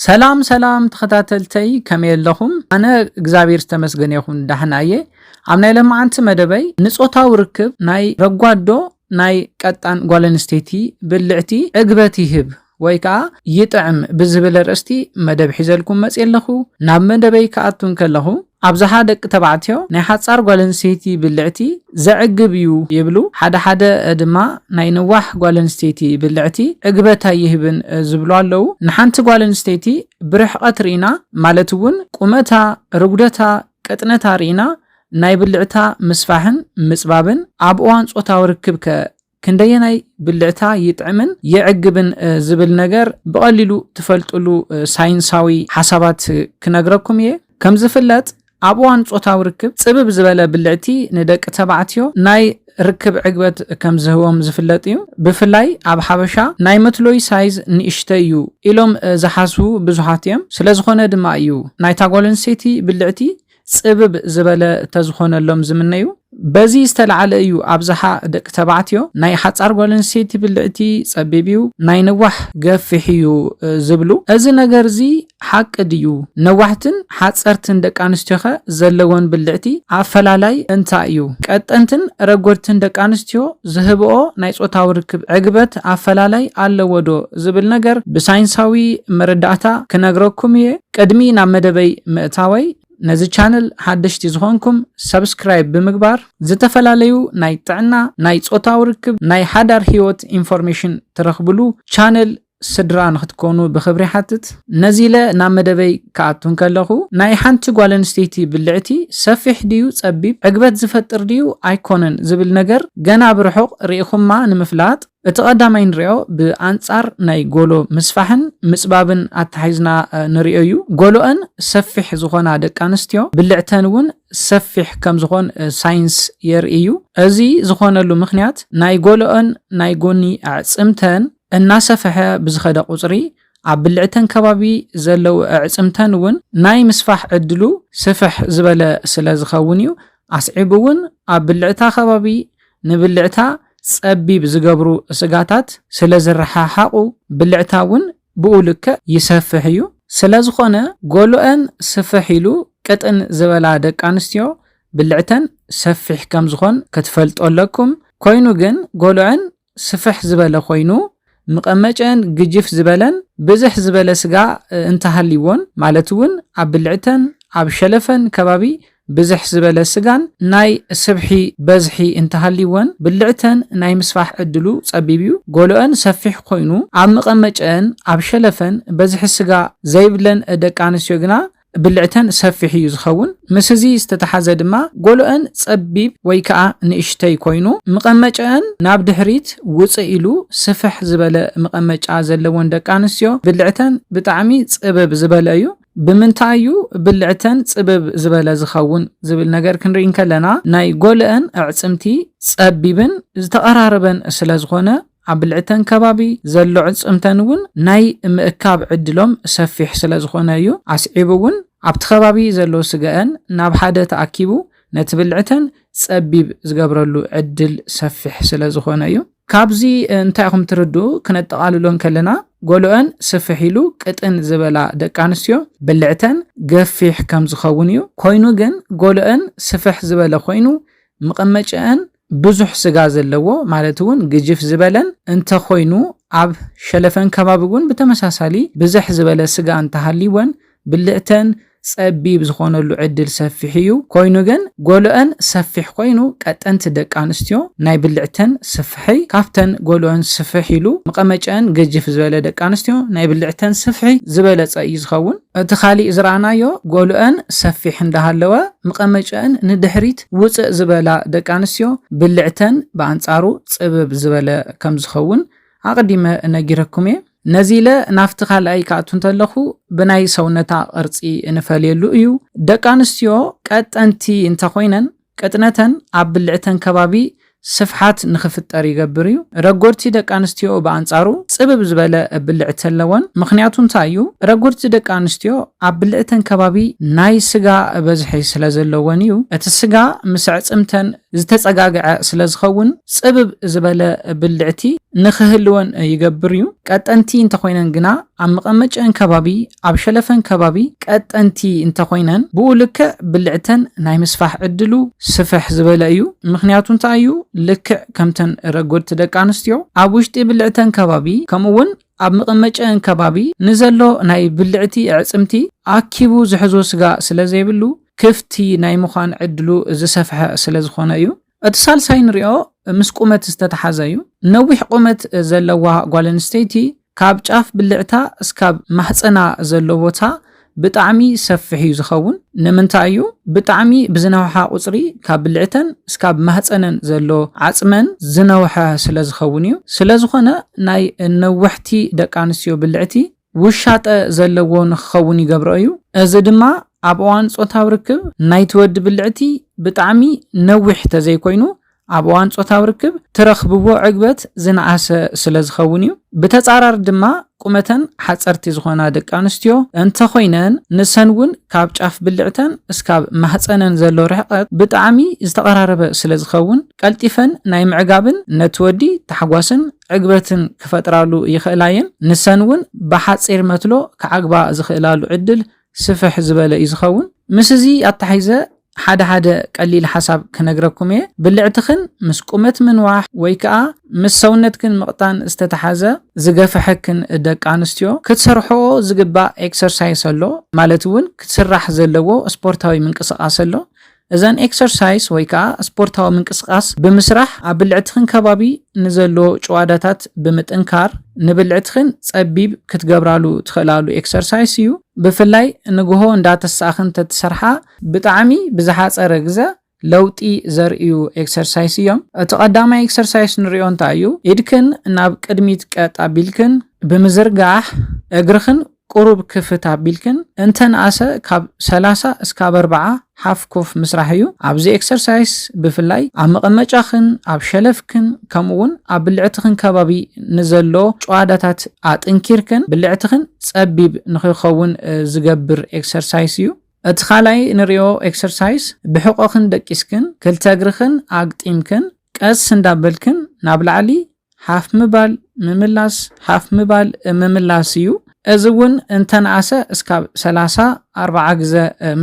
ሰላም ሰላም ተኸታተልተይ፣ ከመይ ኣለኹም? ኣነ እግዚኣብሔር ዝተመስገነ ይኹን፣ ዳሕና እየ። ኣብ ናይ ለማዓንቲ መደበይ ንጾታዊ ርክብ ናይ ረጓዶ ናይ ቀጣን ጓል ኣንስተይቲ ብልዕቲ ዕግበት ይህብ ወይ ከዓ ይጥዕም ብዝብል ኣርእስቲ መደብ ሒዘልኩም መፅየ ኣለኹ። ናብ መደበይ ክኣቱ እንከለኹ፣ ኣብዝሓ ደቂ ተባዕትዮ ናይ ሓፃር ጓል ኣንስተይቲ ብልዕቲ ዘዕግብ እዩ ይብሉ። ሓደ ሓደ ድማ ናይ ነዋሕ ጓል ኣንስተይቲ ብልዕቲ ዕግበት ኣይህብን ዝብሉ ኣለዉ። ንሓንቲ ጓል ኣንስተይቲ ብርሕቐት ርኢና፣ ማለት እውን ቁመታ፣ ርጉደታ፣ ቅጥነታ ርኢና ናይ ብልዕታ ምስፋሕን ምፅባብን ኣብ እዋን ጾታዊ ርክብ ከ ክንደየናይ ብልዕታ ይጥዕምን የዕግብን ዝብል ነገር ብቐሊሉ ትፈልጥሉ ሳይንሳዊ ሓሳባት ክነግረኩም እየ። ከም ዝፍለጥ ኣብ እዋን ጾታዊ ርክብ ጽብብ ዝበለ ብልዕቲ ንደቂ ተባዕትዮ ናይ ርክብ ዕግበት ከም ዝህቦም ዝፍለጥ እዩ። ብፍላይ ኣብ ሓበሻ ናይ መትሎይ ሳይዝ ንእሽተይ እዩ ኢሎም ዝሓስቡ ብዙሓት እዮም። ስለ ዝኾነ ድማ እዩ ናይታ ጓል ኣንስተይቲ ብልዕቲ ጽብብ ዝበለ ተዝኾነሎም ዝምነዩ። በዚ ዝተለዓለ እዩ ኣብዝሓ ደቂ ተባዕትዮ ናይ ሓጻር ጓል ኣንስተይቲ ብልዕቲ ጸቢብ እዩ፣ ናይ ነዋሕ ገፊሕ እዩ ዝብሉ። እዚ ነገር እዚ ሓቂ ድዩ? ነዋሕትን ሓጸርትን ደቂ ኣንስትዮኸ ዘለወን ብልዕቲ ኣፈላላይ እንታይ እዩ? ቀጠንትን ረጎድትን ደቂ ኣንስትዮ ዝህብኦ ናይ ጾታዊ ርክብ ዕግበት ኣፈላላይ ኣለዎ ዶ ዝብል ነገር ብሳይንሳዊ መረዳእታ ክነግረኩም እየ። ቅድሚ ናብ መደበይ ምእታወይ፣ ነዚ ቻነል ሓደሽቲ ዝኾንኩም ሰብስክራይብ ብምግባር ዝተፈላለዩ ናይ ጥዕና፣ ናይ ጾታዊ ርክብ፣ ናይ ሓዳር ህይወት ኢንፎርሜሽን ትረኽብሉ ቻነል ስድራ ንኽትኮኑ ብኽብሪ ሓትት። ነዚ ኢለ ናብ መደበይ ክኣቱ እንከለኹ፣ ናይ ሓንቲ ጓል ኣንስተይቲ ብልዕቲ ሰፊሕ ድዩ ጸቢብ፣ ዕግበት ዝፈጥር ድዩ ኣይኮነን ዝብል ነገር ገና ብርሑቕ ርኢኹማ ንምፍላጥ፣ እቲ ቀዳማይ ንሪኦ ብኣንጻር ናይ ጎሎ ምስፋሕን ምጽባብን ኣተሓሒዝና፣ እ፣ ንሪኦ እዩ። ጎሎአን ሰፊሕ ዝኾና ደቂ ኣንስትዮ ብልዕተን እውን ሰፊሕ ከም ዝኾን፣ እ፣ ሳይንስ የርኢ እዩ። እዚ ዝኾነሉ ምኽንያት ናይ ጎሎአን ናይ ጎኒ ኣዕጽምተን እናሰፍሐ ብዝኸደ ቁጽሪ ኣብ ብልዕተን ከባቢ ዘለዉ ኣዕጽምተን እውን ናይ ምስፋሕ ዕድሉ ስፍሕ ዝበለ ስለ ዝኸውን እዩ። ኣስዒቡ እውን ኣብ ብልዕታ ከባቢ ንብልዕታ ጸቢብ ዝገብሩ ስጋታት ስለ ዝረሓሓቑ ብልዕታ እውን ብኡ ልክዕ ይሰፍሕ እዩ። ስለ ዝኾነ ጎሎአን ስፍሕ ኢሉ ቅጥን ዝበላ ደቂ ኣንስትዮ ብልዕተን ሰፊሕ ከም ዝኾን ክትፈልጡ ኣለኩም። ኮይኑ ግን ጎሎአን ስፍሕ ዝበለ ኮይኑ፣ መቐመጨን ግጅፍ ዝበለን ብዝሕ ዝበለ ስጋ፣ እ፣ እንተሃልይዎን፣ ማለት እውን ኣብ ብልዕተን ኣብ ሸለፈን ከባቢ ብዝሕ ዝበለ ስጋን ናይ ስብሒ በዝሒ እንተሃልይወን፣ ብልዕተን ናይ ምስፋሕ ዕድሉ ጸቢብ እዩ። ጎሎአን ሰፊሕ ኮይኑ፣ ኣብ መቐመጨን ኣብ ሸለፈን በዝሒ ስጋ ዘይብለን ደቂ ኣንስትዮ ግና ብልዕተን ሰፊሕ እዩ ዝኸውን። ምስዚ ዝተተሓዘ ድማ ጎሎአን ጸቢብ ወይ ከዓ ንእሽተይ ኮይኑ፣ መቐመጨአን ናብ ድሕሪት ውፅእ ኢሉ ስፍሕ ዝበለ መቐመጫ ዘለወን ደቂ ኣንስትዮ ብልዕተን ብጣዕሚ ጽብብ ዝበለ እዩ። ብምንታይ እዩ ብልዕተን ጽብብ ዝበለ ዝኸውን ዝብል ነገር ክንርኢ እንከለና፣ ናይ ጎሎአን ኣዕጽምቲ ጸቢብን ዝተቐራረበን ስለ ዝኾነ፣ ኣብ ብልዕተን ከባቢ ዘሎ ዕጽምተን እውን ናይ ምእካብ ዕድሎም ሰፊሕ ስለ ዝኾነ እዩ። ኣስዒቡ እውን ኣብቲ ከባቢ ዘሎ ስጋአን ናብ ሓደ ተኣኪቡ ነቲ ብልዕተን ጸቢብ ዝገብረሉ ዕድል ሰፊሕ ስለ ዝኾነ እዩ። ካብዚ እንታይ ኢኹም ትርድኡ? ክነጠቓልሎ እንከለና፣ ጎሎአን ስፍሕ ኢሉ ቅጥን ዝበላ ደቂ ኣንስትዮ ብልዕተን ገፊሕ ከም ዝኸውን እዩ። ኮይኑ ግን ጎሎአን ስፍሕ ዝበለ ኮይኑ፣ መቐመጨአን ብዙሕ ስጋ ዘለዎ፣ ማለት እውን ግጅፍ ዝበለን እንተኾይኑ፣ ኣብ ሸለፈን ከባቢ እውን ብተመሳሳሊ ብዝሕ ዝበለ ስጋ እንተሃልይወን፣ ብልዕተን ጸቢብ ዝኾነሉ ዕድል ሰፊሕ እዩ። ኮይኑ ግን ጎሎአን ሰፊሕ ኮይኑ፣ ቀጠንቲ ደቂ ኣንስትዮ ናይ ብልዕተን ስፍሒ ካብተን ጎሎአን ስፍሕ ኢሉ፣ መቐመጨአን ግጅፍ ዝበለ ደቂ ኣንስትዮ ናይ ብልዕተን ስፍሒ ዝበለጸ እዩ ዝኸውን። እቲ ካሊእ ዝረኣናዮ፣ ጎሎአን ሰፊሕ እንዳሃለወ መቐመጨአን ንድሕሪት ውፅእ ዝበላ ደቂ ኣንስትዮ ብልዕተን ብኣንጻሩ ጽብብ ዝበለ ከም ዝኸውን ኣቐዲመ ነጊረኩም እየ። ነዚ ኢለ ናብቲ ካልኣይ ክኣቱ እንተለኹ፣ ብናይ ሰውነታ ቅርጺ ንፈልየሉ እዩ። ደቂ ኣንስትዮ ቀጠንቲ እንተኾይነን፣ ቅጥነተን ኣብ ብልዕተን ከባቢ ስፍሓት ንኽፍጠር ይገብር እዩ። ረጎድቲ ደቂ ኣንስትዮ ብኣንጻሩ ጽብብ ዝበለ ብልዕቲ ኣለወን። ምኽንያቱ እንታይ እዩ? ረጎድቲ ደቂ ኣንስትዮ ኣብ ብልዕተን ከባቢ ናይ ስጋ በዝሒ ስለ ዘለወን እዩ። እቲ ስጋ ምስ ኣዕጽምተን ዝተጸጋግዐ ስለ ዝኸውን ጽብብ ዝበለ ብልዕቲ ንኽህልወን ይገብር እዩ። ቀጠንቲ እንተኾይነን ግና ኣብ መቐመጨአን ከባቢ፣ ኣብ ሸለፈን ከባቢ ቀጠንቲ እንተኾይነን ብኡ ልክዕ ብልዕተን ናይ ምስፋሕ ዕድሉ ስፍሕ ዝበለ እዩ። ምኽንያቱ እንታይ እዩ? ልክዕ ከምተን ረጎድቲ ደቂ ኣንስትዮ ኣብ ውሽጢ ብልዕተን ከባቢ ከምኡ እውን ኣብ መቐመጨአን ከባቢ ንዘሎ ናይ ብልዕቲ ኣዕጽምቲ ኣኪቡ ዝሕዞ ስጋ ስለ ዘይብሉ ክፍቲ ናይ ምዃን ዕድሉ ዝሰፍሐ ስለ ዝኾነ እዩ። እቲ ሳልሳይ ንሪኦ ምስ ቁመት ዝተተሓዘ እዩ። ነዊሕ ቁመት ዘለዋ ጓል ኣንስተይቲ ካብ ጫፍ ብልዕታ እስካብ ማህፀና ዘሎ ቦታ ብጣዕሚ ሰፊሕ እዩ ዝኸውን። ንምንታይ እዩ? ብጣዕሚ ብዝነውሓ ቁፅሪ ካብ ብልዕተን እስካብ ማህፀነን ዘሎ ዓፅመን ዝነውሐ ስለ ዝኸውን እዩ። ስለ ዝኾነ ናይ ነዋሕቲ ደቂ ኣንስትዮ ብልዕቲ ውሻጠ ዘለዎ ንክኸውን ይገብሮ እዩ። እዚ ድማ ኣብ እዋን ጾታዊ ርክብ ናይቲ ወዲ ብልዕቲ ብጣዕሚ ነዊሕ ተዘይኮይኑ ኣብ እዋን ጾታዊ ርክብ ትረኽብዎ ዕግበት ዝነኣሰ ስለ ዝኸውን እዩ። ብተጻራሪ ድማ ቁመተን ሓጸርቲ ዝኾና ደቂ ኣንስትዮ እንተኾይነን ንሰን እውን ካብ ጫፍ ብልዕተን እስካብ ማህፀነን ዘሎ ርሕቀት ብጣዕሚ ዝተቐራረበ ስለ ዝኸውን ቀልጢፈን ናይ ምዕጋብን ነቲ ወዲ ታሕጓስን ዕግበትን ክፈጥራሉ ይኽእላ እየን። ንሰን እውን ብሓፂር መትሎ ክዓግባ ዝኽእላሉ ዕድል ስፍሕ ዝበለ እዩ ዝኸውን። ምስ እዚ ኣተሓይዘ ሓደ ሓደ ቀሊል ሓሳብ ክነግረኩም እየ። ብልዕትኽን ምስ ቁመት ምንዋሕ ወይ ከዓ ምስ ሰውነትክን ምቕጣን ዝተተሓዘ ዝገፍሐክን ደቂ ኣንስትዮ ክትሰርሕኦ ዝግባእ ኤክሰርሳይስ ኣሎ። ማለት እውን ክትስራሕ ዘለዎ ስፖርታዊ ምንቅስቓስ ኣሎ። እዘን ኤክሰርሳይስ ወይ ከዓ ስፖርታዊ ምንቅስቓስ ብምስራሕ ኣብ ብልዕትኽን ከባቢ ንዘሎ ጭዋዳታት ብምጥንካር ንብልዕትኽን ጸቢብ ክትገብራሉ ትኽእላሉ ኤክሰርሳይስ እዩ። ብፍላይ ንግሆ እንዳተሳእኽን ተትሰርሓ ብጣዕሚ ብዝሓጸረ ግዘ ለውጢ ዘርእዩ ኤክሰርሳይስ እዮም። እቲ ቀዳማይ ኤክሰርሳይስ ንሪኦ እንታይ እዩ? ኢድክን ናብ ቅድሚት ቀጥ ኣቢልክን ብምዝርጋሕ እግርኽን ቁሩብ ክፍት ኣቢልክን እንተንኣሰ ካብ ሰላሳ እስካብ ኣርባዓ ሓፍ ኮፍ ምስራሕ እዩ። ኣብዚ ኤክሰርሳይስ ብፍላይ ኣብ መቐመጫኽን ኣብ ሸለፍክን ከምኡ እውን ኣብ ብልዕትኽን ከባቢ ንዘሎ ጭዋዳታት ኣጥንኪርክን ብልዕትኽን ጸቢብ ንኽኸውን ዝገብር ኤክሰርሳይስ እዩ። እቲ ካልኣይ ንሪኦ ኤክሰርሳይስ ብሕቆኽን ደቂስክን ክልተ እግርኽን ኣግጢምክን ቀስ እንዳበልክን ናብ ላዕሊ ሓፍ ምባል ምምላስ ሓፍ ምባል ምምላስ እዩ። እዚ እውን እንተንኣሰ እስካብ ሰላሳ ኣርባዓ ግዘ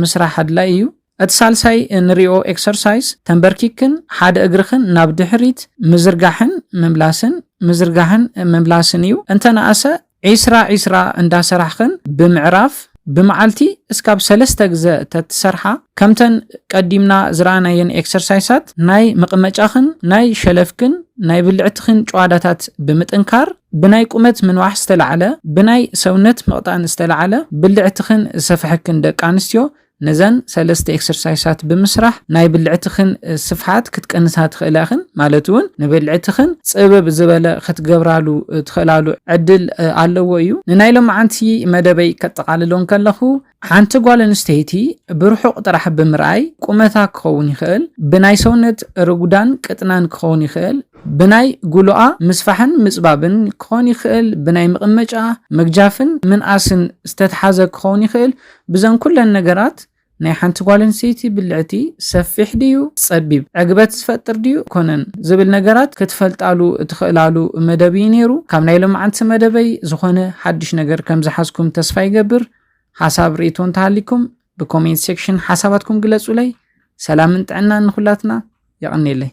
ምስራሕ ኣድላይ እዩ። እቲ ሳልሳይ ንሪኦ ኤክሰርሳይስ ተንበርኪክን ሓደ እግርኽን ናብ ድሕሪት ምዝርጋሕን ምምላስን ምዝርጋሕን ምምላስን እዩ። እንተንኣሰ ዒስራ ዒስራ እንዳሰራሕኽን ብምዕራፍ ብመዓልቲ እስካብ ሰለስተ ግዘ ተትሰርሓ ከምተን ቀዲምና ዝረኣናየን ኤክሰርሳይሳት ናይ መቐመጫኽን ናይ ሸለፍክን ናይ ብልዕትኽን ጭዋዳታት ብምጥንካር ብናይ ቁመት ምንዋሕ ዝተላዕለ ብናይ ሰውነት ምቕጣን ዝተላዕለ ብልዕትኽን ዝሰፍሐክን ደቂ ኣንስትዮ ነዘን ሰለስተ ኤክሰርሳይሳት ብምስራሕ ናይ ብልዕትኽን ስፍሓት ክትቀንሳ ትኽእላ ኢኽን። ማለት እውን ንብልዕትኽን ጽብብ ዝበለ ክትገብራሉ ትኽእላሉ ዕድል ኣለዎ እዩ። ንናይ ሎማዓንቲ መደበይ ከጠቓልሎ እንከለኹ ሓንቲ ጓል ኣንስተይቲ ብርሑቕ ጥራሕ ብምርኣይ ቁመታ ክኸውን ይኽእል፣ ብናይ ሰውነት ርጉዳን ቅጥናን ክኸውን ይኽእል፣ ብናይ ጉሎኣ ምስፋሕን ምጽባብን ክኾን ይኽእል፣ ብናይ ምቕመጫ መግጃፍን ምንኣስን ዝተትሓዘ ክኸውን ይኽእል። ብዘን ኩለን ነገራት ናይ ሓንቲ ጓል ኣንስተይቲ ብልዕቲ ሰፊሕ ድዩ ጸቢብ፣ ዕግበት ዝፈጥር ድዩ ኮነን ዝብል ነገራት ክትፈልጣሉ እትኽእላሉ መደብ እዩ ነይሩ። ካብ ናይ ሎማዓንቲ መደበይ ዝኾነ ሓድሽ ነገር ከም ዝሓዝኩም ተስፋ ይገብር። ሓሳብ ርእይቶ እንተሃሊኩም ብኮሜንት ሴክሽን ሓሳባትኩም ግለጹለይ። ሰላምን ጥዕናን ንኹላትና። የቐኔለይ።